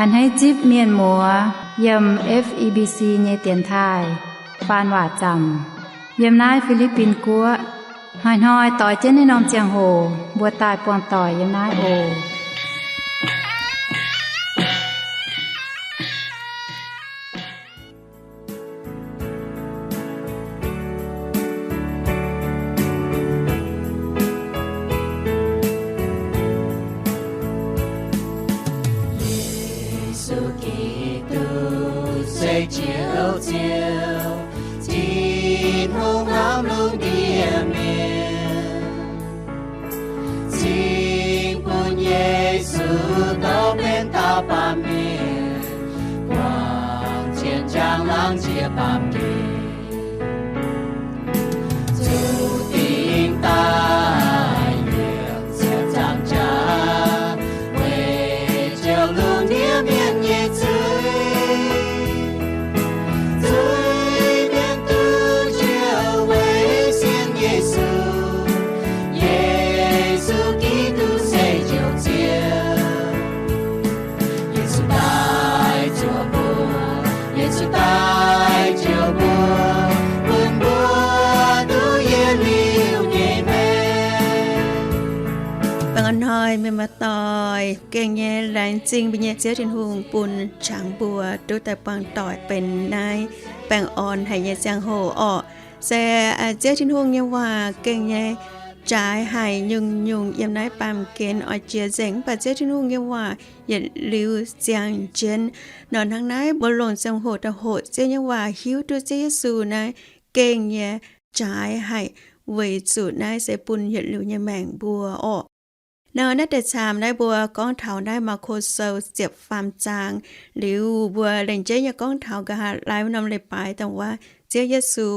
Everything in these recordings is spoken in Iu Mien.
A'hneiv zipv mienh muoz yiem F E B C nyei dienx taaih faan waac zaamc yiem naaiv Fi^li^bin Guoqv. Hnoi-hnoi doix jienv naaiv norm ziangh hoc mbuo daaih buangh doic yiem naaiv oc. Yesu Giduc se Ziouv Ziouv, Tin-Hungh hnamv lungh ndiev mienh. Cingx bun Yesu dorh benx dauh baamh mienh, buangh cien njang laangz jiex baamh gen, zuqc dingc daaih yiem ziepc nzaangc jaax, weic jouh lungh ndiev mienh nyei zuiz. Zuiz-mienh duqv njoux weic sienx Yesu. Yesu Giduc se Njoux Ziouv. Yesu daaih njoux mbuo, Yesu daaih njoux mbuo, bun mbuo duqv yietc liuz nyei maengc. Baengh orn hnoi mienh muoz-doic, gengh nyei laengz zingh mbuo nyei Ziouv Tin-Hungh bun qangx mbuo duqv daaih buangh doic benx naaiv baengh orn haic nyei ziangh hoc orqc. Se Ziouv Tin-Hungh nyei waac gengh nyei jaaix haic nyungc-nyungc yiem naaiv baamh gen oix jiex nzengc, mv baac Ziouv Tin-Hungh nyei waac yietc liuz ziangh jienv. Nor hnangv naaiv mbuo longc ziangh hoc daaih hoqc Ziouv nyei waac hiuv duqv Ziouv Yesu naaiv gengh nyei jaaix haic, weic zuqc naaiv se bun yietc liuz nyei maengc mbuo orqc. Nor naaiv deix caamx naaiv mbuo gorngv taux naaiv Maako Sou ziepc faam zaang liuz, mbuo lengc jeiv nyei gorngv taux nqa'haav laai norm leiz-baaix dongh wuov Ziouv Yesu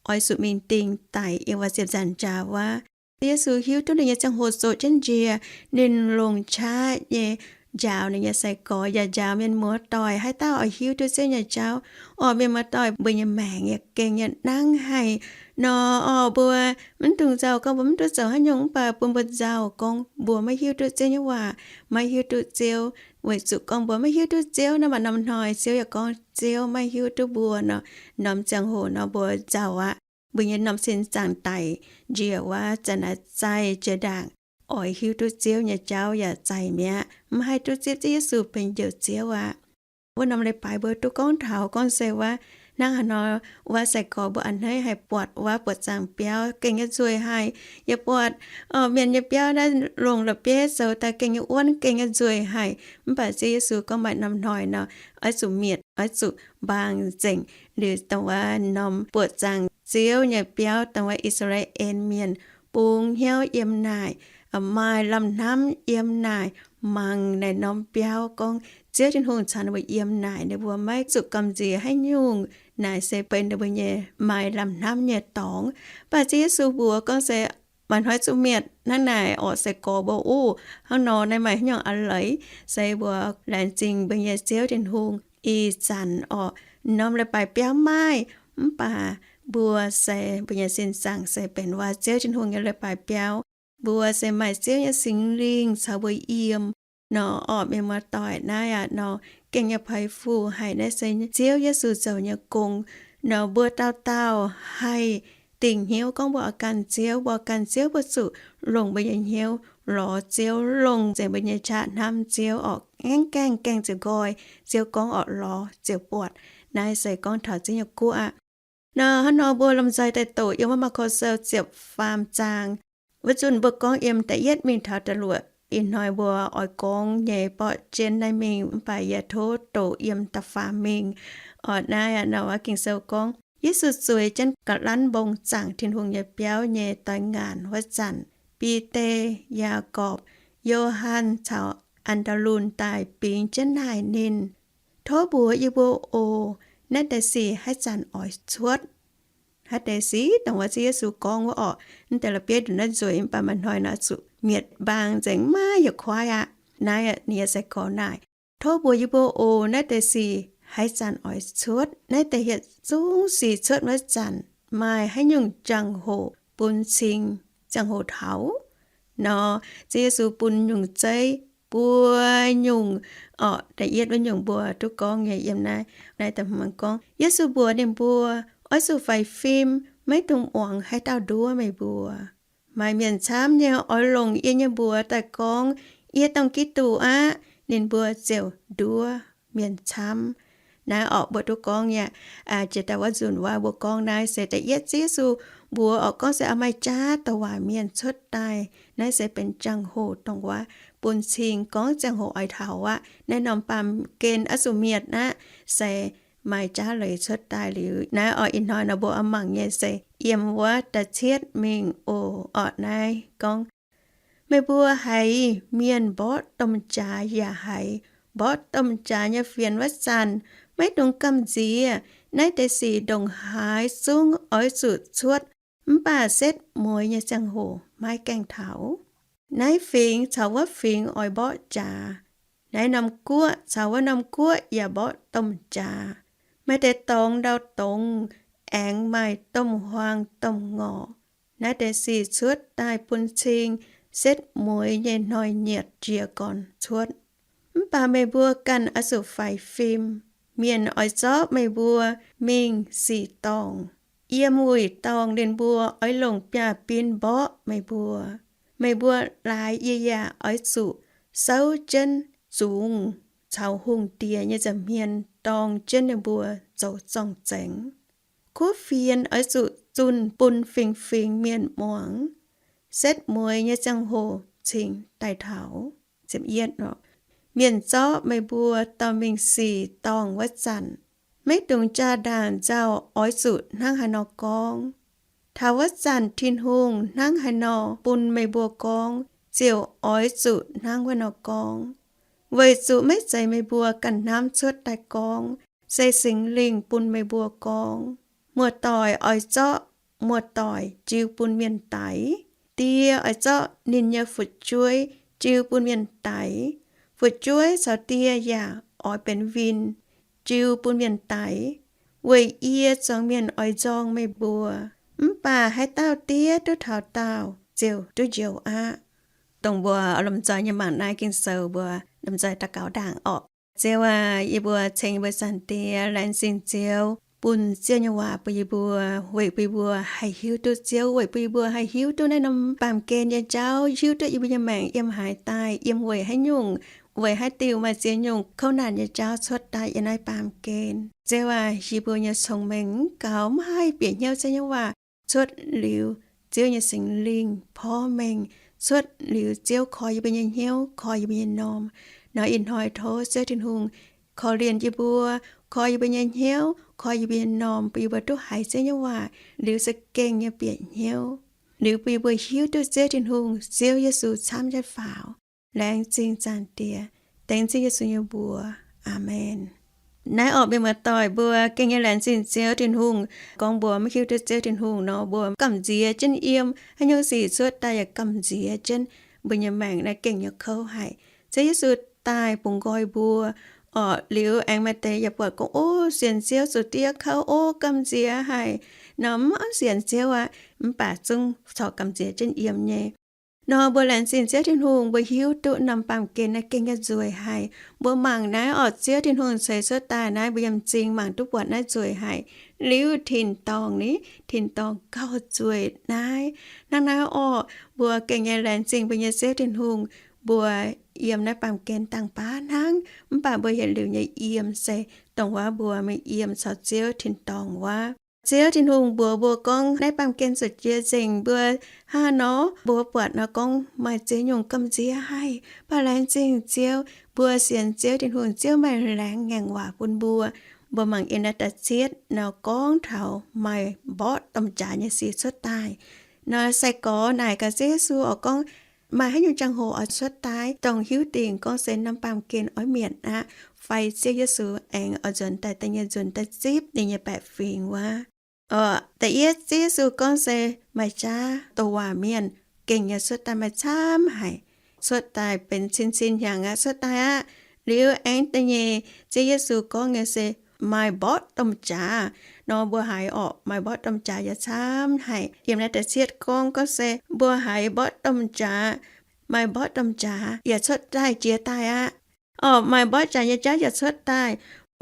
oix zuqc mingh dingh daic yiem wuov ziepc nzaangc jaax wuov. Ziouv Yesu hiuv duqv ninh nyei ziangh hoc zoqc jienv njiec, ninh longc qaqv nyei njaaux ninh nyei sai-gorx yaac njaaux mienh muoz-doic haaix dauh oix hiuv duqv Ziouv nyei jauv. Orqc, mienh muoz-doic, mbuo nyei maengc yaac gengh nyei nangv haic nor. Orqc, mbuo mv dungx nzauh gorngv mbuo mv duqv zoux haaix nyungc, mv baac bun mbuo nzauh gorngv mbuo maiv hiuv duqv Ziouv nyei waac, maiv hiuv duqv Ziouv. Weic zuqc gorngv mbuo maiv hiuv duqv Ziouv nor, maaih norm hnoi Ziouv yaac gorngv Ziouv maiv hiuv duqv mbuo nor, norm ziangh hoc nor mbuo nzauh aqv. Mbuo nyei norm sin zaangc daic njiec wuov, zanc naaic zaih jiex ndaangc, oix hiuv duqv Ziouv nyei jauv yaac zaih mi'aqv, mv haih duqv zipv Ziouv Yesu benx Njoux Ziouv aqv. Wuov norm leiz-baaix mbuo duqv gorngv taux gorngv se wuov, hnangv haaix nor wuov sai-gorx mbuo a'hneiv haih buatc wuov buoqc zaangc biauv gengh nyei nzueic haic, yaac buatc, orqc, mienh nyei biauv naaiv longc la'bieiv zoux daaih gengh nyei wuonv, gengh nyei nzueic haic. Mv baac Ziouv Yesu gorngv maaih norm hnoi nor, oix zuqc mietc, oix zuqc mbaang nzengc. Liuz dongh wuov norm buoqc zaangc Ziouv nyei biauv, dongh wuov I^saa^laa^en Mienh bungx hnyouv yiem naaic, maaih lamh hnamv yiem naaic, mangc naaic norm biauv gorngv Ziouv Tin-Hungh caux ninh mbuo yiem naaic, ninh mbuo maiv zuqc gamh nziex haaix nyungc. Naaic se benx ninh mbuo nyei maaih lamh hnamv nyei dorngx. Mv baac Ziouv Yesu mbuox gorngv se maaih hnoi zuqc mietc hnangv naaic orqc, sai-gorx mbuo uv hnangv nor naaiv maaih haaix nyungc a'leiz? Se mbuo laengz zingh mbuo nyei Ziouv Tin-Hungh ih zanc orqc, norm leiz-baaix biauv maaih, mv baac mbuo se mbuo nyei sin zaangc se benx wuov Ziouv Tin-Hungh nyei leiz-baaix biauv. Mbuo se maaih Ziouv nyei Singx Lingh caux mbuo yiem nor. Orqc, mienh muoz-doic, naaiv aqv nor gengh nyei peix fuc haic. Naaiv se Ziouv Yesu zoux nyei gong nor. Mbuo dauh dauh haih dingc hnyouv gorngv mbuo oix gan Ziouv, mbuo oix gan Ziouv, mbuo zuqc longc mbuo nyei hnyouv lorz Ziouv, longc nzengc mbuo nyei qaqv hnamv Ziouv orqc. Gaengh gaengh gaengh ziouc nqoi, Ziouv gorngv orqc, lorz ziouc buatc. Naaiv se gorngv taux Ziouv nyei guoqv aqv. Nor hnangv nor mbuo lomh nzoih daaih doqc yiem wuov Maako Sou ziepc faam zaang. Wuov zunh mbuo gorngv yiem da'yietv mingh taux da'luoqc. Ih hnoi mbuo oix gorngv nyei borqv jienv naaiv mingh, mv baac yie tov doqc yiem da'faam mingh. Orqc, naaiv aqv nor wuov Ging-Sou gorngv, Yesu zueiz jienv ga'lanv mbong zaangc Tin-Hungh nyei biauv nyei doix-ngaanc wuov zanc, Bide, Yaagorpc, Yo^han caux An^ndaa^lunx daaih bingx jienv naaic ninh, Tov mbuox yie mbuo oc, naaiv deix sic haaix zanc oix cuotv? Haaix deix sic? Dongh wuov Ziouv Yesu gorngv wuov orqc, mv deix la'bieiv ndongc naaiv nzueic, mv baac maaih hnoi nor zuqc mietc mbaang nzengc, maiv hieh kuaaiv aqv. Naaiv ninh nyei sai-gorx naaic, Tov mbuox yie mbuo oc, naaiv deix sic haaix zanc oix cuotv? Naaiv deix hieh zungv sic cuotv wuov zanc maaih haaix nyungc ziangh hoc bun cing, ziangh hoc taux? Nor, Ziouv Yesu bun nyungc zeiv buo nyungc orqc. Da'yietv wuov nyungc mbuo duqv gorngv nyei yiem naaiv, naaiv da'hmz gorngv, Yesu mbuox ninh mbuo, Oix zuqc faix fim, maiv dungx muangx haaix dauh nduov meih mbuo. Maaih mienh camv nyei oix longc yie nyei mbuox daaih gorngv, Yie dongh Giduc aqv, ninh mbuo ziouc nduov mienh camv. Naaiv orqc mbuo duqv gorngv nyei. Jiex daaih wuov nzunc waac mbuo gorngv naaiv se da'yietv Ziouv Yesu mbuox orqc gorngv se oix maaih jaav douc waac mienh cuotv daaih. Naaiv se benx jangx-hoc dongh wuov bun cing gorngv ziangh hoc oix taux aqv. Naaiv norm baamh gen oix zuqc mietc aqv, se maaih jaav leiz cuotv daaih liuz. Naaiv orqc ih hnoi nor mbuo oix mangc nyei se yiem wuov da'cietv mingh oc. Orqc naaiv gorngv, Meih mbuo haiz mienh mborqv domh jaax yaac haiz, mborqv domh jaax nyei fienx wuov zanc, maiv dungx gamh nziex. Naaiv deix sic ndongc haaix zungv oix zuqc cuotv, mv baac setv mueiz nyei ziangh hoc maiv gaengh taux. Naaiv fingx caux wuov fingx oix mborqv jaax. Naaiv norm guoqv caux wuov norm guoqv yaac mborqv domh jaax. Maaih deix dorngx ndau dorngx aengx maaih domh huaang domh ngorc. Naaiv deix sic cuotv daaih bun cing setv mueiz nyei hnoi-nyieqc jiez gorn cuotv. Mv baac meih mbuo ganh oix zuqc faix fim. Mienh oix zorqv meih mbuo mingh sic dorngh. Yiem wuic dorngh ninh mbuo oix longc biaav-bin mborqv meih mbuo. Meih mbuo laaix yie yaac oix zuqc souv jienv zungx caux hungh diex nyei nza'hmien dorng jienv ninh mbuo zoux zorng-zengx. Kuv fienx oix zuqc zunh bun fingx fingx mienh muangx. Setv mueiz nyei ziangh hoc cingx daaih taux. Mienh zorqv meih mbuo dorh mingh sic dorngh wuov zanc, maiv dungx jaa-ndaangc nzauh oix zuqc hnangv haaix nor gorngv. Taux wuov zanc Tin-Hungh hnangv haaix nor bun meih mbuo gorngv, ziouc oix zuqc hnangv wuov nor gorngv, weic zuqc maiv zeiz meih mbuo ganh hnamv cuotv daaih gorngv, se Singx Lingh bun meih mbuo gorngv. Muoz-doic oix zorqv muoz-doic jiu bun mienh daix. Die oix zorqv ninh nyei fu'jueiv jiu bun mienh daix. Fu'jueiv caux die yaac oix benx win jiu bun mienh daix, weic yie zuangx mienh oix nzorng meih mbuo. Mv baac haaix dauh diev duqv taux daauh ziouc duqv njoux aqv. Dongh mbuo lomh nzoih nyei mangc naaiv Ging-Sou mbuo lomh nzoih daux gaux ndaangc orqc. Ziouv aac, yie mbuo ceng yie mbuo Zaangc Diex, laengz zingh Ziouv bun Ziouv nyei waac bun yie mbuo, weic bun yie mbuo haih hiuv duqv Ziouv, weic bun yie mbuo haih hiuv duqv naaiv norm baamh gen nyei jauv, hiuv duqv yie mbuo nyei maengc yiem haaix daaih, yiem weic haaix nyungc, weic haaix diuc maaih ziex nyungc kouv naanc nyei jauv cuotv daaih yiem naaiv baamh gen. Ziouv aac, yie mbuo nyei cong-mengh mv gaux, mv haih bieqc hnyouv Ziouv nyei waac. Cuotv liuz Ziouv nyei Singx Lingh porv mengh, cuotv liuz Ziouv koi yie mbuo nyei hnyouv, koi yie mbuo nyei m'normh. Nor ih hnoi tov Ziouv Tin-Hungh korv-lienh yie mbuo, koi yie mbuo nyei hnyouv, koi yie mbuo nyei m'normh, bun yie mbuo duqv haiz Ziouv nyei waac liuz za'gengh nyei bieqc hnyouv, liuz bun yie mbuo hiuv duqv Ziouv Tin-Hungh, Ziouv Yesu camv nyei faaux. Laengz zingh Zaangc Diex. Dengv Ziouv Yesu nyei mbuox. Aamen. Naaiv orqc, mienh muoz-doic mbuo gengh nyei laengz zingh Ziouv Tin-Hungh. Gorngv mbuo maiv hiuv duqv Ziouv Tin-Hungh nor, mbuo gamh nziex jienv yiem, haaix nyungc sic cuotv daaih yaac gamh nziex jienv. Mbuo nyei maengc naaiv gengh nyei kouv haic. Ziouv Yesu daaih bungx nqoi mbuo orqc. Liuz aengx maaih deix yaac buatc gorngv, Ov, sienx Ziouv zuqc diev kouv, ov, gamh nziex haic. Nor mv sienx Ziouv aqv, mv baac zungv corc gamh nziex jienv yiem nyei. Nor mbuo laengz zingh Ziouv Tin-Hungh, mbuo hiuv duqv norm baamh gen naaiv gengh nyei nzueic haic. Mbuo mangc naaiv orqc, Ziouv Tin-Hungh ceix cuotv daaih naaiv, mbuo yiem m'zing mangc duqv buatc naaiv nzueic haic. Liuz tin-dorngh ni, tin-dorngh gauh nzueic naaiv. Hnangv naaiv orqc, mbuo gengh nyei laengz zingh mbuo nyei Ziouv Tin-Hungh. Mbuo yiem naaiv baamh gen dangh baav hnangv, mv baac mbuo yietc liuz nyei yiem se dongh wuov mbuo mingh yiem caux Ziouv tin-dorngh wuov. Ziouv Tin-Hungh mbuox mbuo gorngv naaiv baamh gen zuqc jiex nzengc, mbuo hnangv nor mbuo buatc nor gorngv maaih ziex nyungc gamh nziex haic. Mv baac laengz zingh Ziouv, mbuo sienx Ziouv Tin-Hungh, Ziouv maaih laengz ngaengc waac bun mbuo. Mbuo mangc yiem naaiv da'cietv nor gorngv taux maaih mborqv domh jaax nyei sic cuotv daaih. Nor sai-gorx naaic gaax Ziouv Yesu orqc gorngv, maaih haaix nyungc jangx-hoc oix cuotv daaih, dongh hiuv dingc gorngv se norm baamh gen oix mietc aqv, fai Ziouv Yesu aengx oix nzuonx daaih da'nyeic nzunc daaih zipv ninh nyei baeqc fingx wuov. Orqc, da'yietv Ziouv Yesu gorngv se maaih jaav douc waac mienh gengh nyei cuotv daaih maaih camv haic, cuotv daaih benx cin-cin hnyangx aqv, cuotv daaih aqv. Liuz aengx da'nyeic Ziouv Yesu gorngv nyei se maaih mborqv domh jaax. Nor mbuo haiz orqc, maaih mborqv domh jaax yaac camv haic. Yiem naaiv da'cietv gorngv, gorngv se mbuo haiz mborqv domh jaax, maaih mborqv domh jaax yaac cuotv daaih jiex daaih aqv. Orqc, maaih mborqv jaax nyei jauv yaac cuotv daaih.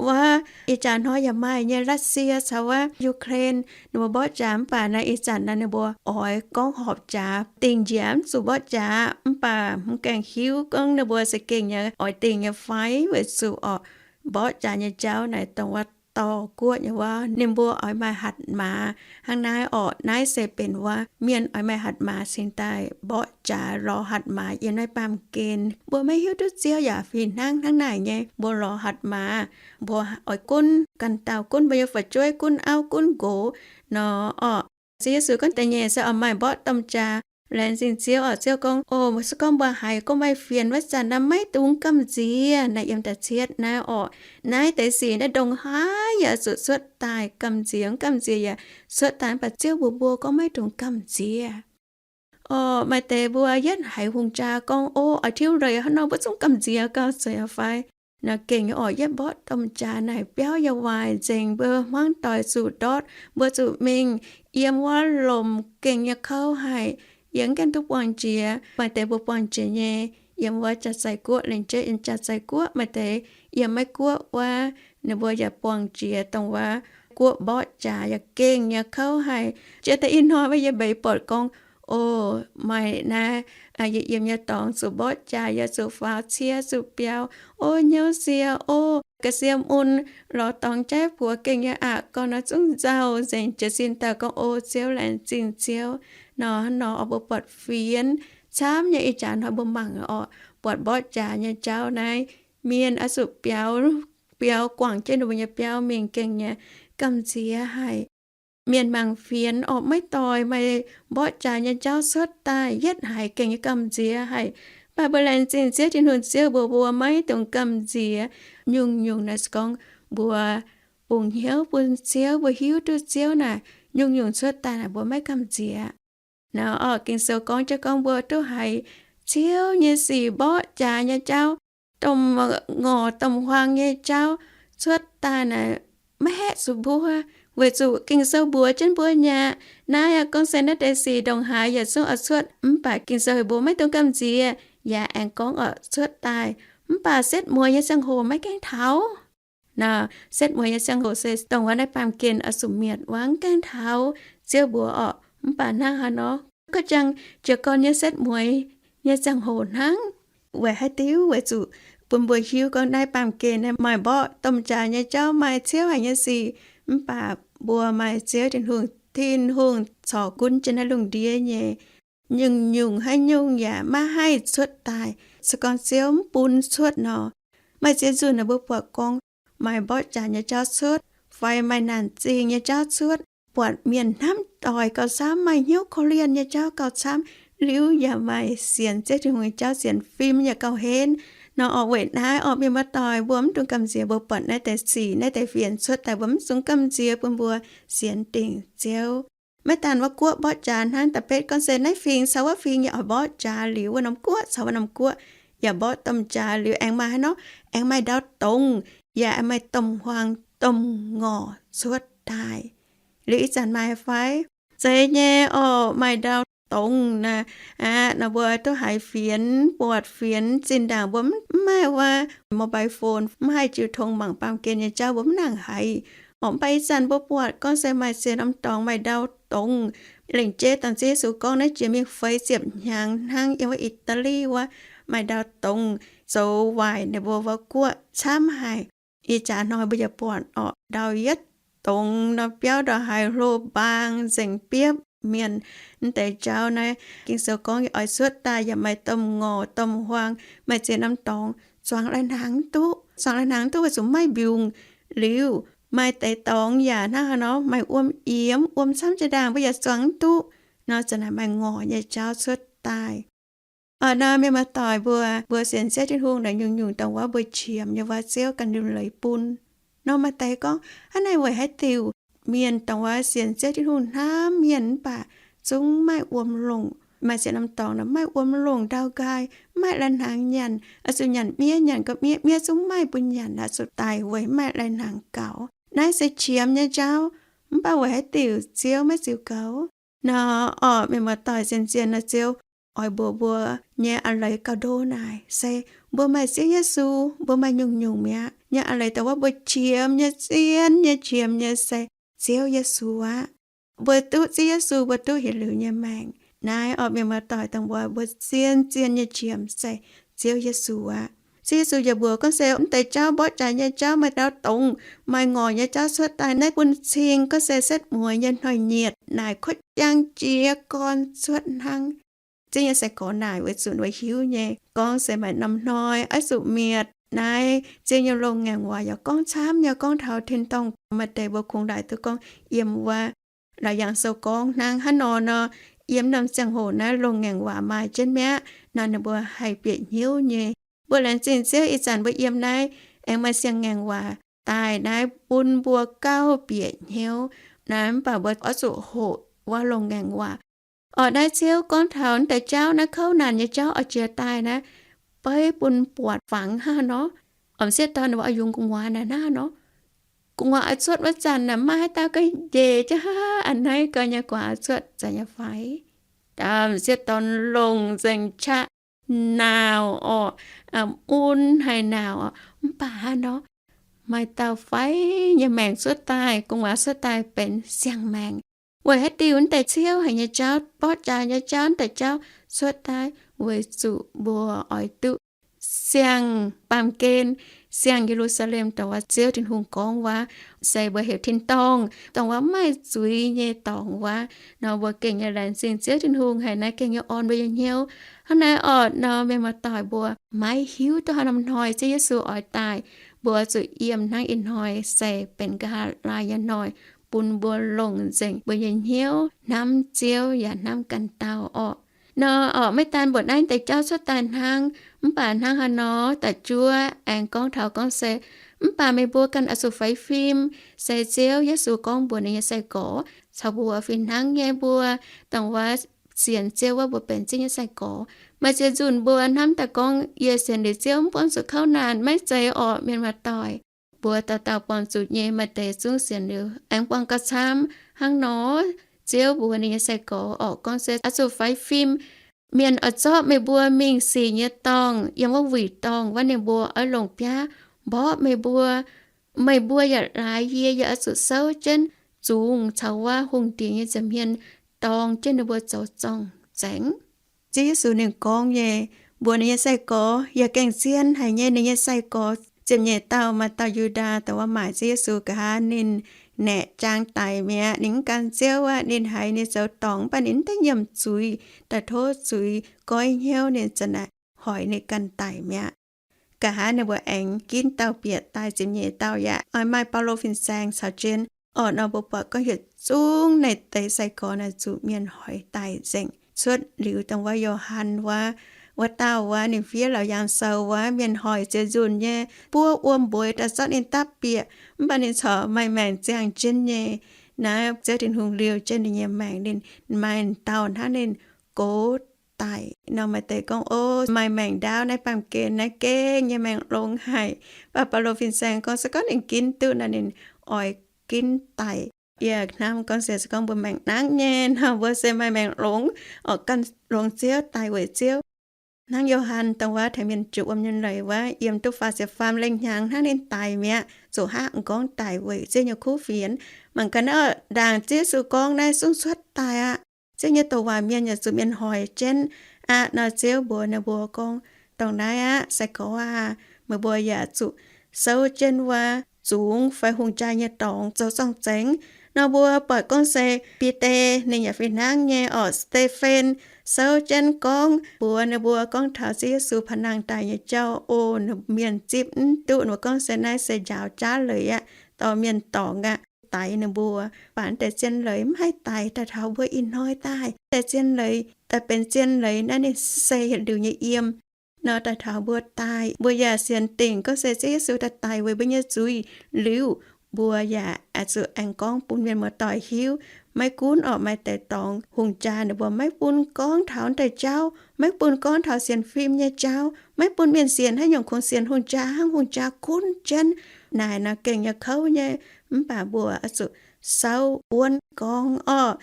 Wuov ih jaax hnoi yaac maaih nyei Russia caux wuov Ukraine, ninh mbuo mborqv jaax mv baac naaiv ih zanc naaiv ninh mbuo oix gorngv horpc jaax dingh njiec mv zuqc mborqv jaax. Mv baac mv gaengh hiuv gorngv ninh mbuo se gengh nyei oix dingh nyei fai, weic zuqc orqc, mborqv jaax nyei jauv naaic dongh wuov dorh guoqv nyei wuov, ninh mbuo oix maaih hatc maaz hnangv naaiv orqc. Naaiv se benx wuov mienh oix maaih hatc maaz cingx daaih mborqv jaax lorz hatc maaz yiem naaiv baamh gen. Mbuo maiv hiuv duqv Ziouv yaac fih hnangv. Hnangv naaic nyei mbuo lorz hatc maaz, mbuo oix gunv ganh dauh, gunv mbuo nyei fu'jueiv, gunv auv, gunv nqox nor orqc. Ziouv Yesu gorngv da'nyeic se oix maaih mborqv domh jaax. Laengz zingh Ziouv orqc. Ziouv gorngv, o, se gorngv mbuo haiz gorngv maaih fienx wuov zanc naaiv maiv dungx gamh nziex. Naaiv yiem da'cietv naaiv orqc, naaiv deix sic naaiv ndongc haaix yaac zuqc cuotv daaih gamh nziex. Mv gamh nziex yaac cuotv daaih, mv baac Ziouv mbuox mbuo gorngv maiv dungx gamh nziex. Orqc, maaih deix mbuo yietv haiz hungh jaa gorngv, o, oix tiuv leiz hnangv nor mbuo zungv gamh nziex gauh zeiz fai? Naaiv gengh nyei orqc, yietv mborqv domh jaax naaic biauv yaac waaic nzengc. Mbuo hmuangv doic zuqc ndortv, mbuo zuqc mingh yiem wuov lomc gengh nyei kouv haic, yie mv gaengh duqv buangh jiex. Maaih deix mbuo buangh jiex nyei yiem wuov jaax-zais guoqv, lengc jeiv yiem jaax-zais guoqv. Maaih deix yiem Meiv Guoqv wuov, ninh mbuo yaac buangh jiex dongh wuov guoqv mborqv jaax yaac gengh nyei kouv haic. Jiex daaih ih hnoi wuov yie mbeix buatc gorngv, o, maaih naaiv, yie yiem nyei dorngx zuqc mborqv jaax, yaac zuqc faaux cie, zuqc biaux. O, hnyouv sie, o, ga'sie mun, lorz dorngx jaiv buoz gengh nyei aqc. Gorn naaiv zungv nzauh nzengc. Jiez sin daaih gorngv, o, Ziouv, laengz zingh Ziouv. Nor, nor oix mbuo buatc fienx camv nyei. Ih jaax hnoi mbuo mangc orqc, buatc mborqv jaax nyei jauv naaiv, mienh oix zuqc biaux, biaux guangc jienv ninh mbuo nyei biauv mingh gengh nyei gamh nziex haic. Mienh mangc fienx orqc, maiv doix maaih mborqv jaax nyei jauv cuotv daaih, yietv haiz gengh nyei gamh nziex haic. Mv baac mbuo laengz zingh Ziouv Tin-Hungh, Ziouv mbuox mbuo maiv dungx gamh nziex. Nyungc-nyungc naaic se gorngv mbuo bungx hnyouv bun Ziouv, mbuo hiuv duqv Ziouv naaic, nyungc-nyungc cuotv daaih naaic mbuo maiv gamh nziex. Naaiv orqc, Ging-Sou gorngv jienv gorngv mbuo duqv haiz Ziouv nyei sic, mborqv jaax nyei jauv, domh ngorc domh huaang nyei jauv cuotv daaih naaic maiv haeqv zuqc mbuo, weic zuqc Ging-Sou mbuox jienv mbuo nyei aqv. Naaiv yaac gorngv se naaiv deix sic ndongc haaix yaac zungv oix cuotv. Mv baac Ging-Sou mbuox maiv dungx gamh nziex, yaac aengx gorngv orqc cuotv daaih. Mv baac setv mueiz nyei ziangh hoc maiv gaengh taux. Naaiv setv mueiz nyei ziangh hoc se dongh wuov naaiv baamh gen oix zuqc mietc wuov, mv gaengh taux. Ziouv mbuox orqc, mv baac hnangv haaix nor, gauh jangx jiez gorn nyei setv mueiz nyei ziangh hoc hnangv. Weic haaix diuc? Weic zuqc bun mbuo hiuv gorngv naaiv baamh gen naaiv maaih mborqv domh jaax nyei jauv, maaih ciouv haic nyei sic. Mv baac mbuo maaih Ziouv Tin-Hungh. Tin-Hungh corc gunv jienv naaiv lungh ndiev nyei. Nyungc-nyungc haaix nyungc yaac maiv haih cuotv daaih, se gorngv Ziouv mv bun cuotv nor. Maaih ziex nzunc naaic mbuo buatc gorngv maaih mborqv jaax nyei jauv cuotv, fai maaih naanc zingh nyei jauv cuotv, buatc mienh hnamv doic gauh camv, maaih hnyouv korv-lienh nyei jauv gauh camv, liuz yaac maaih sienx Ziouv Tin-Hungh nyei jauv sienx fim yaac gauh henv. Nor orqc, weic naaiv orqc, mienh muoz-doic, mbuo mv dungx gamh nziex. Mbuo buatc naaiv deix sic, naaiv deix fienx cuotv daaih, mbuo mv dungx gamh nziex, bun mbuo sienx dingc Ziouv. Maiv daan wuov guoqv mborqv jaax hnangv, da'betv gorngv se naaiv fingx caux wuov fingx yaac oix mborqv jaax liuz, wuov norm guoqv caux wuov norm guoqv yaac mborqv domh jaax liuz, aengx maaih haaix nor, aengx maaih ndau dongz, yaac aengx maaih domh huaang domh ngorc cuotv daaih. Liuz ih zanc maaih fai? Zeiz nyei orqc, maaih ndau dongz naaic. Aqv, nor mbuo duqv haiz fienx, buatc fienx. Zinh ndaangc mbuo mv maaih wuov mobile phone, mv haih jiu tong mangc baamh gen nyei jauv, mbuo mv nangc haiz. Orqc, mv baac ih zanc mbuo buatc gorngv se maaih ziex norm dorngx maaih ndau dongz. Lengc jeiv dangh Ziouv Yesu gorngv naaiv jiex mingh feix ziepc hnyangx hnangv, yiem wuov Italy wuov maaih ndau dongz zoux waaic ninh mbuo wuov guoqv camv haic. Ih jaax hnoi mbuo yaac buatc orqc, ndau yietv dongz nor, biauv ndongc haaix hlo mbaang nzengc biopv mienh. Mv deix jauv naaiv Ging-Sou gorngv oix cuotv daaih yaac maaih domh ngorc domh huaang, maaih ziex norm dorngx zuangx lai-hnaangx duqv. Zuangx lai-hnaangx duqv weic zuqc maiv mbiungc. Liuz maaih deix dorngx yaac hnangv haaix nor, maaih wuom yiemx, wuom camv jiex ndaangc mbuo yaac zuangx duqv. Nor zanc naaic maaih ngorc nyei jauv cuotv daaih. Orqc, nor mienh muoz-doic mbuo, mbuo sienx Ziouv Tin-Hungh naaic, nyungc-nyungc dongh wuov mbuo qiemx nyei wuov, Ziouv ganh liuc leiz bun. Nor maaih deix gorngv, hnangv naaic weic haaix diuc mienh dongh wuov sienx Ziouv Tin-Hungh hnamv mienh mv baac zungv maaih wuom longc. Maaih ziex norm dorngx naaic maaih wuom longc ndau nqaai, mv maaih lai-hnaangx nyanc, oix zuqc nyanc miev, nyanc ga'miev, miev zungv mv maaih bun nyanc, oix zuqc daic weic mv maaih lai-hnaangx gaux. Naaiv se qiemx nyei jauv, mv baac weic haaix diuc Ziouv maiv ziux goux? Nor orqc, mienh muoz-doic, zien-zien nor Ziouv oix mbuox mbuo nyei a'leiz gauh ndo naaic se mbuo maaih Ziouv Yesu, mbuo maaih nyungc-nyungc mi'aqv. Nyei a'leiz dongh wuov mbuo qiemx nyei, zien nyei, qiemx nyei se Ziouv Yesu aqv. Mbuo duqv Ziouv Yesu, mbuo duqv yietc liuz nyei maengc. Naaiv orqc, mienh muoz-doic, dongh wuov mbuo zien-zien nyei qiemx se Ziouv Yesu aqv. Ziouv Yesu yaac mbuox gorngv se mv deix jauv, mborqv jaax nyei jauv, maaih ndau dongz, maaih ngorc nyei jauv cuotv daaih naaiv bun cing gorngv se setv mueiz nyei hnoi-nyieqc naaic kuotv jang jiez gorn cuotv hnangv. Ziouv nyei sai-gorx naaic weic zuqc ninh mbuo hiuv nyei gorngv se maaih norm hnoi oix zuqc mietc. Naaiv Ziouv nyei longx-ngaengc waac yaac gorngv camv nyei, gorngv taux tin-dorngh. Maaih deix mbuo kungx laaic duqv gorngv yiem wuov Laauc Yaangh Sou gorngv hnangv haaix nor nor, yiem norm ziangh hoc naaiv longx-ngaengc waac maaih jienv mi'aqv nor, ninh mbuo haih bieqc hnyouv nyei. Mbuo laengz zingh Ziouv, ih zanc mbuo yiem naaiv aengx maaih siang-ngaengc waac daaih naaiv bun mbuo gauh bieqc hnyouv. Naaiv mv baac mbuo oix zuqc hoqc wuov longx-ngaengc waac. Orqc, naaiv Ziouv gorngv taux naaiv deix jauv, naaiv kouv naanc nyei jauv oix jiex daaih naaiv, beiv bun buatc fangx hnangv haaix nor. Orqc, m'sieqv dorn ninh mbuo oix yungz gu'nguaaz naaic hnangv haaix nor. Gu'nguaaz oix cuotv wuov zanc naaic, maaih haaix dauh ga'nyiec jienv hnangv haaix nor, a'hneiv gau nyei gu'nguaaz oix cuotv zanc nyei fai? M'sieqv dorn longc nzengc qaqv, naauc orqc, mun haic naauc orqc. Mv baac hnangv nor, maaih dauh fai nyei maengc cuotv daaih, gu'nguaaz cuotv daaih benx siang-maengc. Weic haaix diuc naaiv deix ciouv haic nyei jauv, mborqv jaax nyei jauv, naaiv deix jauv cuotv daaih? Weic zuqc mbuo oix duqv siang-baamh gen, siang-Ye^lu^saa^lem, dongh wuov Ziouv Tin-Hungh gorngv wuov, se mbuo heuc tin-dorngh, dongh wuov maaih zuiz nyei dorngx wuov. Nor mbuo gengh nyei laengz zingh Ziouv Tin-Hungh haic naaiv, gengh nyei orn mbuo nyei hnyouv. Hnangv naaiv orqc nor, mienh muoz-doic, mbuo maiv hiuv duqv haaix norm hnoi Ziouv Yesu oix daaih. Mbuo zuqc yiem hnangv ih hnoi se benx nqa'haav laai nyei hnoi, bun mbuo longc nzengc mbuo nyei hnyouv hnamv Ziouv yaac hnamv ganh dauh orqc. Nor orqc, maiv daan mbuoqc naaiv deix jauv cuotv daaih hnangv, mv baac hnangv haaix nor da'juov aengx gorngv taux gorngv se, mv baac meih mbuo ganh oix zuqc faix fim, se Ziouv Yesu gorngv mbuox ninh nyei sai-gorx caux mbuo fih hnangv nyei mbuo, dongh wuov sienx Ziouv wuov mbuo benx Ziouv nyei sai-gorx. Maaih ziex nzunc mbuo hnamv daaih gorngv, yie sienx liuz Ziouv mv buangh zuqc kouv naanc, maiv zeiz orqc, mienh muoz-doic. Mbuo dauh dauh buangh zuqc nyei, maaih deix zungv sienx liuz aengx buangh gauh camv. Hnangv nor, Ziouv mbuox ninh nyei sai-gorx orqc, gorngv se oix zuqc faix fim. Mienh oix zorqv meih mbuo mingh sic nyei dorngh, yiem wuov wuic dorngh wuov, ninh mbuo oix longc biaav mborqv meih mbuo. Meih mbuo yaac laaix yie, yie oix zuqc souv jienv zungx caux wuov hungh diex nyei nza'hmien dorng jienv ninh mbuo zoux zorng-zengx. Ziouv Yesu ninh gorngv nyei, mbuox ninh nyei sai-gorx yaac gengh zien haic nyei. Ninh nyei sai-gorx ziepc nyeic dauh, maaih dauh Yu^ndaa, dongh wuov maaic Ziouv Yesu nqa'haav, ninh naeqc jaang daic mi'aqv. Ninh mv gan Ziouv aqv. Ninh haiz ninh zoux dorngc, mv baac ninh mv daaih nyiemc zuiz, daaih tov zuiz goiv hnyouv, ninh za'naaic hoic ninh ganh daic mi'aqv. Nqa'haav ninh mbuo aengx ginv dauh bieqc daaih ziepc nyeic dauh yaac oix maaih Baulo fin-saeng caux jienv. Orqc, nor mbuo buatc gorngv yietc zungv naaiv deix sai-gorx naaic zuqc mienh hoic daic nzengc. Cuotv liuz dongh wuov Yo^han wuov, wuov dauh wuov, ninh fiev Laauc Yaangh Sou wuov, mienh hoic ziepc nzunc nyei, buov wuom mbueix daaih zorqv ninh dapv bieqc, mv baac ninh corc maaih maengc ziangh jienv nyei. Naaiv Ziouv Tin-Hungh liouh jienv ninh nyei maengc, ninh maaih dauh hnangv ninh gox daic. Nor maaih deix gorngv, o, maaih maengc ndaauv naaiv baamh gen naaiv gengh nyei maengc longx haic. Mv baac Baulo fin-saeng gorngv se gorngv ninh ginv duqv nor, ninh oix ginv daic. Yie hnamv gorngv se, se gorngv mbuo maengc nangv nyei nor, mbuo se maaih maengc longx, oix gan longx Ziouv, daic weic Ziouv. Hnangv Yo^han dongh wuov tengx mienh juqc wuom nyei leiz wuov, yiem duqv faah ziepc faam lengh hnyangx hnangv ninh daic mi'aqv, zuqc haav m'nqorngv daic weic Ziouv nyei kuv fienx. Mangc gaax naaiv, ndaangc Ziouv Yesu gorngv naaiv zungv cuotv daaih aqv. Ziouv nyei douc waac mienh yaac zuqc mienh hoic jienv aqv. Nor Ziouv mbuox ninh mbuo gorngv, dongh naaiv aqv, sai-gorx aah, meih mbuo yaac zuqc souv jienv wuov zungx fai hungh jaa nyei dorngx zoux zorng-zengx. Nor mbuo buatc gorngv se Bide, ninh yaac fih hnangv nyei orqc, Saa^te^fen, souv jienv gorngv mbuox ninh mbuo gorngv taux Ziouv Yesu paav nangh daaih nyei jauv. O, mienh zipv mv duqv, ninh mbuo gorngv se naaiv se njaaux jaav leiz aqv, dorh mienh dorngc aqv, daix ninh mbuo. Mv baac naaiv deix zien leiz mv haih daix daaih taux mbuo ih hnoi daaih. Deix zien leiz daaih benx zien leiz naaiv ninh se yietc liuz nyei yiem. Nor daaih taux mbuo daaih, mbuo yaac sienx dingc gorngv se Ziouv Yesu daaih daic weic mbuo nyei zuiz liuz, mbuo yaac oix zuqc aengx gorngv bun mienh muoz-doic hiuv. Maiv gunv orqc maaih deix dorngx hungh jaa ninh mbuo maiv bun gorngv taux naaiv deix jauv, maiv bun gorngv taux sienx fim nyei jauv, maiv bun mienh sienx haaix nyungc, kungx sienx hungh jaa hnangv, hungh jaa gunv jienv. Naaic nor gengh nyei kouv nyei, mv baac mbuo oix zuqc souv wuonv gorngv orqc.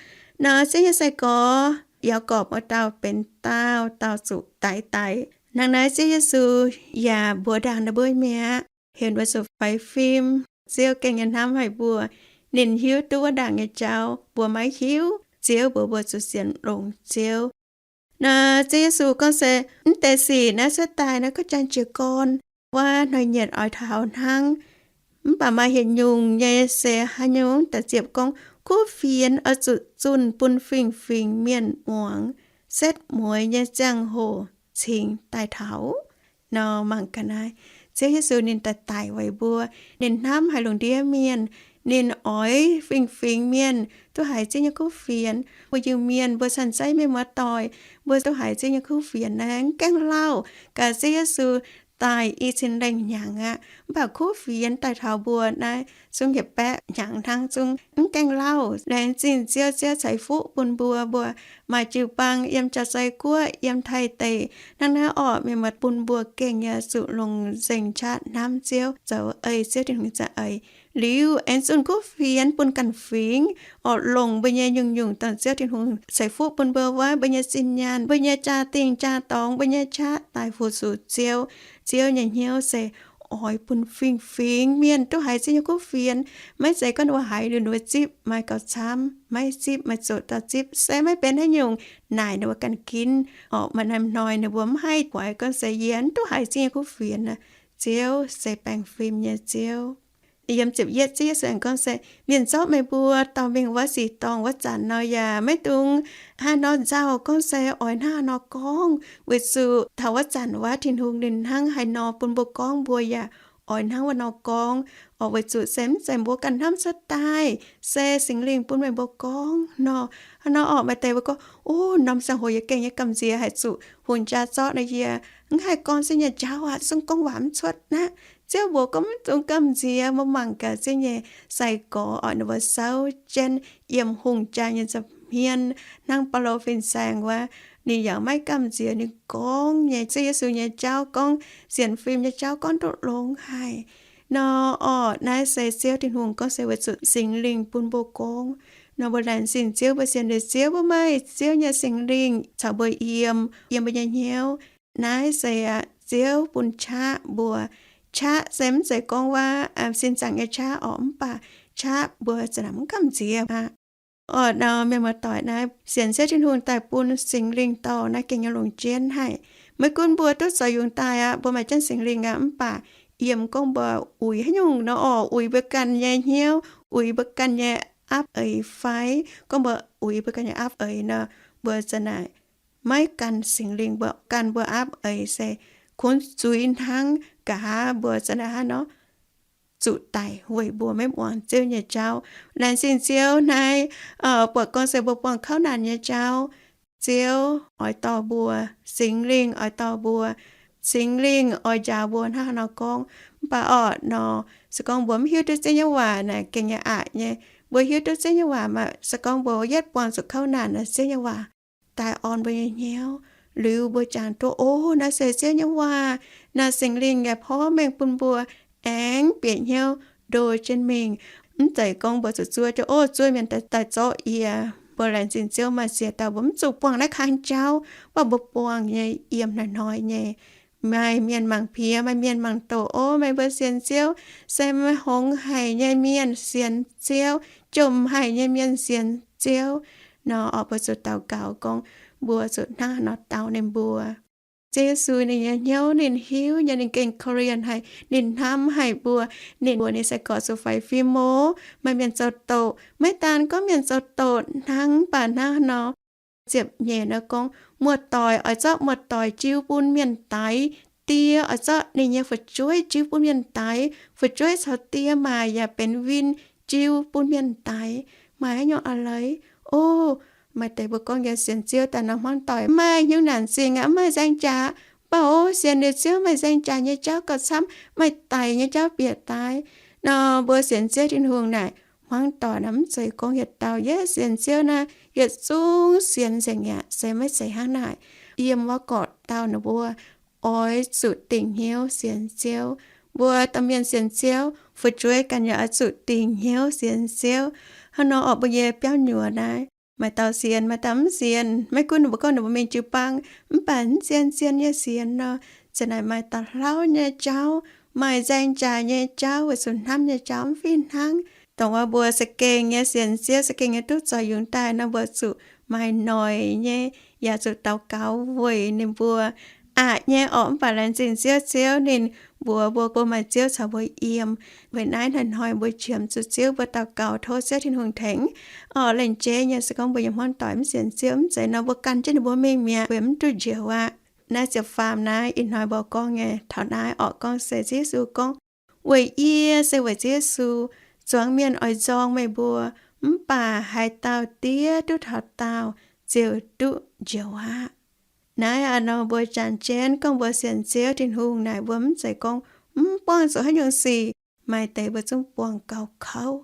Nor Ziouv nyei sai-gorx Yaagorpc wuov dauh benx daauh, dauh zuqc daix daic. Hnangv naaiv Ziouv Yesu yaac mbuox ndaangc ninh mbuo mi'aqv, heuc mbuo zuqc faix fim. Ziouv gengh nyei hnamv haic mbuo. Ninh hiuv duqv wuov ndaangc nyei jauv mbuo maiv hiuv. Ziouv mbuox mbuo zuqc sienx longx Ziouv. Naaiv Ziouv Yesu gorngv se mv deix sic naaiv cuotv daaih naaiv gauh jangx jiez gorn, wuov hnoi-nyetc oix taux hnangv. Mv baac maaih hiex nyungc nyei se haaix nyungc daaih ziepc gorngv kuv fienx oix zuqc zunh bun fingx-fingx mienh muangx, setv mueiz nyei ziangh hoc cingx daaih taux. Nor mangc gaax naaiv, Ziouv Yesu ninh daaih daic weic mbuo. Ninh hnamv haic lungh ndiev mienh. Ninh oix fingx-fingx mienh duqv haiz Ziouv nyei kuv fienx. Mbuo Iu-Mienh mbuo canh zeiv mienh muoz-doic, mbuo duqv haiz Ziouv nyei kuv fienx naaiv mv gaengh lauh. Gaax Ziouv Yesu daaih i cin lengh hnyangx aqv, mv baac kuv fienx daaih taux mbuo naaiv zungv yietc baeqv hnyangx hnangv, zungv mv gaengh lauh. Laengz zingh Ziouv, Ziouv ceix fuqv bun mbuo, mbuo maaih jiu-baang yiem Jaa-Zei Guoqv, yiem Taiv deic hnangv naaiv orqc. Mienh muoz, bun mbuo gengh nyei zuqc longc nzengc qaqv hnamv Ziouv, zoux ei Ziouv Tin-Hungh nyei za'eix. Liuz aengx zunh kuv fienx bun ganh fingx, orqc, longc mbuo nyei nyungc-nyungc dongh Ziouv Tin-Hungh ceix fuqv bun mbuo wuov, mbuo nyei zinh nyaanh, mbuo nyei jaa-dingh jaa-dorngx, mbuo nyei qaqv daaih fu-sux Ziouv. Ziouv nyei hnyouv se oix bun fingx-fingx mienh duqv haiz Ziouv nyei kuv fienx. Maiv zeiz gorngv ninh mbuo haiz liuz ninh mbuo zipv maaih gauh camv, maiv zipv maaih zoqc dauh zipv se maiv benx haaix nyungc. Naaic ninh mbuo ganh ginv orqc, maaih norm hnoi ninh mbuo mv haih guaix gorngv se yie mv duqv haiz Ziouv nyei kuv fienx aqv. Ziouv se baengh fim nyei Ziouv. Yiem ziepc yietv Ziouv Yesu aengx gorngv se, mienh zorqv meih mbuo dorh mingh wuov sic dorngh wuov zanc nor yaac maiv dungx haaix nor nzauh gorngv se oix hnangv haaix nor gorngv, weic zuqc taux wuov zanc wuov Tin-Hungh ninh hnangv haaix nor bun mbuo gorngv mbuo yaac oix hnangv wuov nor gorngv. Orqc, weic zuqc se mv zeiz mbuo ganh hnamv cuotv daaih, se Singx Lingh bun meih mbuo gorngv nor. Hnangv nor orqc, maaih deix mbuo gorngv, o, norm ziangh hoc yie gengh nyei gamh nziex haih zuqc hungh jaa zorqv nor yie mv haih gorngv Ziouv nyei jauv aqv, zungv gorngv waac mv cuotv aqv. Ziouv mbuox gorngv mv dungx gamh nziex. Mbuo mangc gaax Ziouv nyei sai-gorx orqc, ninh mbuo souv jienv yiem hungh jaa nyei nza'hmien hnangv Baulo fin-saeng wuov, ninh yaac maiv gamh nziex ninh gorngv nyei Ziouv Yesu nyei jauv, gorngv sienx fim nyei jauv gorngv duqv longx haic. Nor orqc, naaiv se Ziouv Tin-Hungh gorngv se weic zuqc Singx Lingh bun mbuo gorngv. Nor mbuo laengz zingh Ziouv, mbuo sienx liuz Ziouv, mbuo maaih Ziouv nyei Singx Lingh caux mbuo yiem, yiem mbuo nyei hnyouv. Naaiv se aqv, Ziouv bun qaqv mbuo. Qaqv se mv zeiz gorngv wuov sin zaangc nyei qaqv orqc, mv baac qaqv mbuo za'naaic mv gamh nziex aqv. Orqc, nor mienh muoz-doic, naaiv sienx Ziouv Tin-Hungh daaih bun Singx Lingh dorh naaiv gengh nyei longc jienv haic. Maiv gunv mbuo duqv zoux yungz daaih aqv, mbuo maaih jienv Singx Lingh aqv, mv baac yiem gorngv mbuo uix haaix nyungc nor orqc, uix mbuo ganh nyei hnyouv, uix mbuo ganh nyei aapv eix fai gorngv mbuo uix mbuo ganh nyei aapv eix nor, mbuo za'naaic maiv gan Singx Lingh, mbuo gan mbuo aapv eix se kuonx zuiz hnangv. Nqa'haav mbuo za'naaic hnangv nor zuqc daic weic mbuo maiv muangx Ziouv nyei jauv. Laengz zingh Ziouv naaiv, buatc gorngv se mbuo buangh kouv naanc nyei jauv, Ziouv oix dorh mbuo, Singx Lingh oix dorh mbuo, Singx Lingh oix njaaux mbuo hnangv haaix nor gorngv. Mv baac orqc nor, se gorngv mbuo mv hiuv duqv Ziouv nyei waac naaic gengh nyei aqc nyei. Mbuo hiuv duqv Ziouv nyei waac maah, se gorngv mbuo yietv buangh zuqc kouv naanc naaic, Ziouv nyei waac daaih orn mbuo nyei hnyouv. Liuz mbuo jangx duqv, o, naaiv se Ziouv nyei waac. Naaiv Singx Lingh yaac porv mengh bun mbuo aengx bieqc hnyouv ndo jienv mingh. Mv zeiz gorngv mbuo zuqc zuov jienv, o, zuov mienh daaih zorqv yie. Mbuo laengz zingh Ziouv, maaih ziex dauh mbuo mv zuqc buangh naaiv kang jauv, mv baac mbuo buangh nyei yiem hnoi-hnoi nyei. Maaih mienh mangc piex, maaih mienh mangc doqc, o, meih mbuo sienx Ziouv se maaih hngongx haic nyei mienh sienx Ziouv, jomc haic nyei mienh sienx Ziouv. Nor orqc, mbuo zuqc daux gaux gorngv mbuo zuqc hnangv haaix nor dau ninh mbuo. Ziouv Yesu ninh nyei hnyouv ninh hiuv nyei, ninh gengh korv-lienh haic, ninh hnamv haic mbuo. Ninh mbuox ninh sai-gorx zuqc faix fim, o, maaih mienh zoux doqc. Maiv daan gorngv mienh zoux doqc hnangv, mv baac hnangv haaix nor, ziepc nyeic nor gorngv, muoz-doic oix zorqv muoz-doic jiu bun mienh daix. Die oix zorqv ninh nyei fu'jueiv jiu bun mienh daix. Fu'jueiv caux die maah yaac benx win jiu bun mienh daix. Maaih haaix nyungc a'leiz? O, maaih deix mbuo gorngv yie sienx Ziouv daaih nor hmuangv doic maaih hnyouv naanc zingh aqv, maaih nzaeng jaax. Mv baac o, sienx liuz Ziouv maaih nzaeng jaax nyei jauv gauh camv, maaih daic nyei jauv bieqc daaih. Nor mbuo sienx Ziouv Tin-Hungh naaic, hmuangv doic naaic mv zeiz gorngv yietc dauh yietv sienx Ziouv naaic yietc zungv sienx nzengc aqv, se maiv zeiz hnangv naaic. Yiem wuov gorqv-dauh ninh mbuo oix zuqc dingc hnyouv sienx Ziouv. Mbuo domh mienh sienx Ziouv, fu'jueiv ganh yaac oix zuqc dingc hnyouv sienx Ziouv. Hnangv nor orqc, mbuo nyei biauv nyuoz naaiv, Maaih dauh sienx, maaih dauh mv sienx. Maiv gunv ninh mbuo gorngv ninh mbuo mingh jiu-baang, mv baac mv zien-zien nyei sienx nor, ziouc naaic maaih dauh hlauv nyei jauv, maaih nzaeng jaaix nyei jauv, weic zuqc hnamv nyei jauv mv fih hnangv. Dongh wuov mbuo za'gengh nyei sienx Ziouv, za'gengh nyei duqv zoux yungz daaih nor, mbuo zuqc maaih noic nyei, yaac zuqc daux gaux weic ninh mbuo aqc nyei orqc. Mv baac laengz zingh Ziouv, Ziouv ninh mbuox mbuo, mbuo maaih Ziouv caux mbuo yiem. Weic naaiv hnoi-hnoi mbuo qiemx zuqc Ziouv, mbuo daux gaux tov Ziouv Tin-Hungh tengx orqc. Laengz jeiv nyei se gorngv mbuo nyei hmuangv doic mv sienx Ziouv, mv zeiz nor mbuo gan jienv ninh mbuo mingh mi'aqv, weic mv duqv njoux aqv. Naaiv ziepc faam naaiv ih hnoi mbuo gorngv nyei taux naaiv orqc, gorngv se Ziouv Yesu gorngv, weic yie, se weic Ziouv Yesu, zuangx mienh oix nzorng meih mbuo, mv baac haaix dauh diev duqv taux daauh ziouc duqv njoux aqv. Naaiv a'hnoi mbuo janx jienv gorngv mbuo sienx Ziouv Tin-Hungh naaic, mbuo mv zeiz gorngv mv buangh zuqc haaix nyungc sic. Maaih deix mbuo zungv buangh gauh kouv,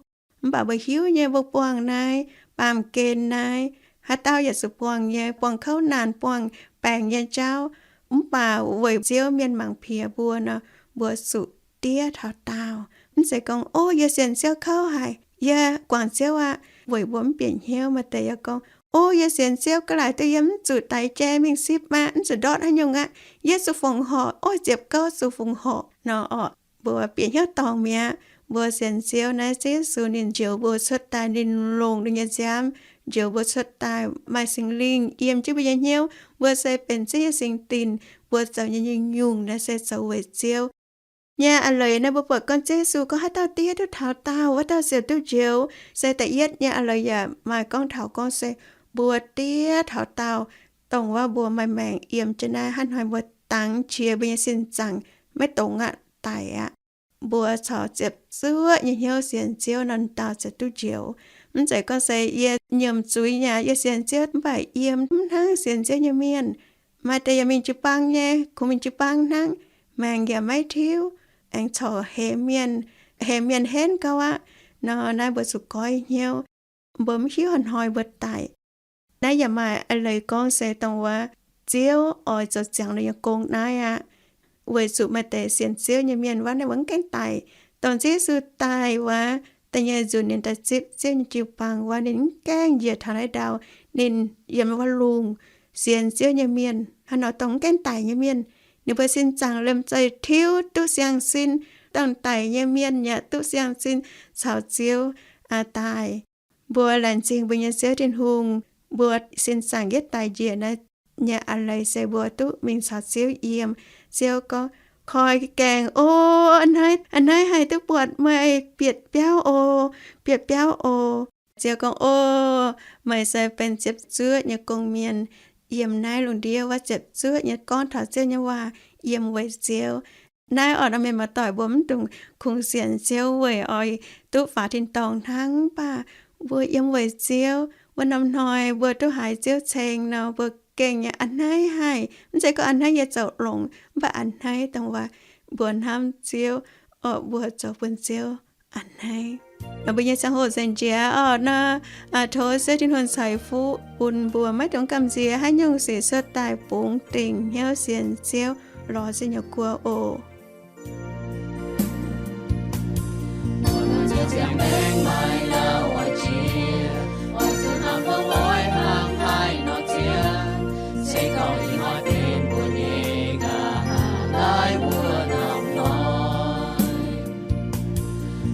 mv baac mbuo hiuv nyei mbuo buangh naaiv baamh gen naaiv, haaix dauh yaac zuqc buangh nyei, buangh kouv naanc, buangh baengc nyei jauv. Mv baac weic Ziouv mienh mangc piex mbuo nor, mbuo zuqc diev taux daauh. Mv zeiz gorngv, O, yie sienx Ziouv kouv haic, yie guangc Ziouv aqv, weic mbuo mv bieqc hnyouv. Maaih deix yaac gorngv, O, yie sienx Ziouv ga'laaic duqv, yie mv zuqc daix jai mingh sipv aqv, mv zuqc ndortv haaix nyungc aqv, yie zuqc fongc horc, o, ziepc gouv zuqc fongc horc nor orqc. Mbuo bieqc hnyouv dorngc mi'aqv. Mbuo sienx Ziouv naaiv, Ziouv Yesu ninh njoux mbuo cuotv daaih, ninh longc ninh nyei nziaamv njoux mbuo cuotv daaih, maaih Singx Lingh yiem jienv mbuo nyei hnyouv. Mbuo se benx Ziouv nyei singx dinc. Mbuo zoux nyei nyungc-nyungc naaiv se zoux weic Ziouv nyei. A'leiz naaiv mbuo buatc gorngv Ziouv Yesu gorngv haaix dauh diev duqv taux daauh, wuov dauh ziouc duqv njoux. Se da'yietv nyei a'leiz yaac maaih gorngv taux gorngv se mbuo diev taux daauh, dongh wuov mbuo maaih maengc yiem jienv naaiv, hnangv hnoi mbuo dangx qiex mbuo nyei sin zaangc maiv dongz aqv, daic aqv. Mbuo caux ziepc zuoqv nyei hnyouv sienx Ziouv nor, dauh ziouc duqv njoux. Mv zeiz gorngv se yie nyiemc zuiz nyei, yie sienx Ziouv mv baac yiem mv hnangv sienx Ziouv nyei mienh. Maaih deix yaac mingh jiu-baang nyei, kungx mingh jiu-baang hnangv, maengc yaac maiv tiuv, aengx corc hemx mienh, hemx mienh henv gau aqv. Nor naaiv mbuo zuqc goiv hnyouv, mbuo mv hiuv haaix hnoi mbuo daic. Naaiv yaac maaih a'leiz gorngv se dongh wuov Ziouv oix zoux ziangx ninh nyei gong naaiv aqv. Weic zuqc maaih deix sienx Ziouv nyei mienh wuov, ninh mbuo mv gaengh daic. Dongh Ziouv Yesu daaih wuov, da'nyeic nzunc ninh daaih zipv Ziouv nyei jiu-baang wuov, ninh mv gaengh njiec taux naaiv ndau. Ninh yiem wuov lungh, sienx Ziouv nyei mienh hnangv nor, dongh mv gaengh daic nyei mienh, ninh mbuo sin zaangc liemh zeih tiuv duqv siang-sin. Dongh daic nyei mienh yaac duqv siang-sin caux Ziouv daaih. Mbuo laengz zingh mbuo nyei Ziouv Tin-Hungh, mbuo sin zaangc yietv daic njiec naaiv nyei a'leiz se mbuo duqv mingh caux Ziouv yiem. Ziouv gorngv, Koi gaengh, O, a'hneiv, a'hneiv haih duqv buatc meih, bieqc biauv oc, bieqc biauv oc. Ziouv gorngv, O, meih se benx ziepc zuoqv nyei gong-mienh yiem naaiv lungh ndiev wuov, ziepc zuoqv nyei gorngv taux Ziouv nyei waac yiem weic Ziouv. Naaiv orqc, mienh muoz-doic, mbuo mv dungx kungx sienx Ziouv weic oix duqv faaux tin-dorngh hnangv, mv baac mbuo yiem weic Ziouv, wuov norm hnoi mbuo duqv haiz Ziouv ceng nor, mbuo gengh nyei a'hneiv haic. Mv zeiz gorngv a'hneiv yie zoux longx, mv baac a'hneiv dongh wuov mbuo hnamv Ziouv, orqc, mbuo zoux bun Ziouv a'hneiv. Mbuo nyei ziangh hoc nzengc jiex orqc nor, tov Ziouv Tin-Hungh ceix fuqv bun mbuo maiv dungx gamh nziex haaix nyungc sic cuotv daaih bungx dingc hnyouv sienx Ziouv lorz Ziouv nyei guoqv oc.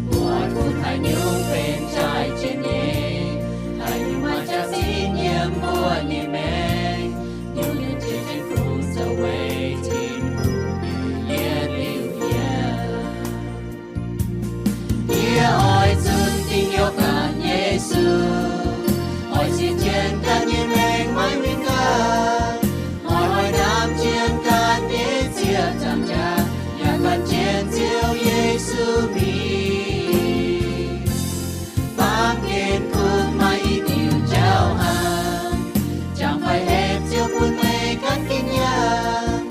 Mbuo oix bun haaix nyungc benx jaaix jienv nyei, haaix nyungc maaih jaax-zinh yiem mbuo nyei maengc, nyungc-nyungc jiex jienv kungx zoux weic Tin-Hungh nyei yie liuc yiem. Yie oix zunh dingc hnyouv ganh Yesu, oix zieqv jienv ganh nyei maengc maiv winh ganh, oix, oix hnamv jienv ganh nyei ziepc nzaangc jaax, yaac gan jienv Ziouv Yesu mingh. Baamh gen kungx maaih i diuc jauv haic, jangx fai hepc Ziouv bun meih gan gengh yangh,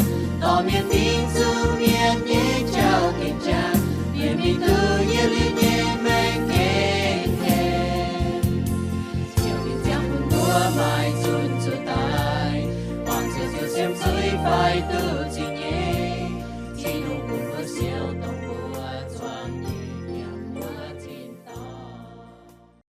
dorh mienh fingx zuqc mienh nyei jauv gengh jangx, mienh mingh duqv yie liuz nyei maengc gengh hec. Ziouv fin-ziangx bun mbuo maaih nzunc zuqc daic, buangh zuqc Ziouv siemv zuiz fai duqv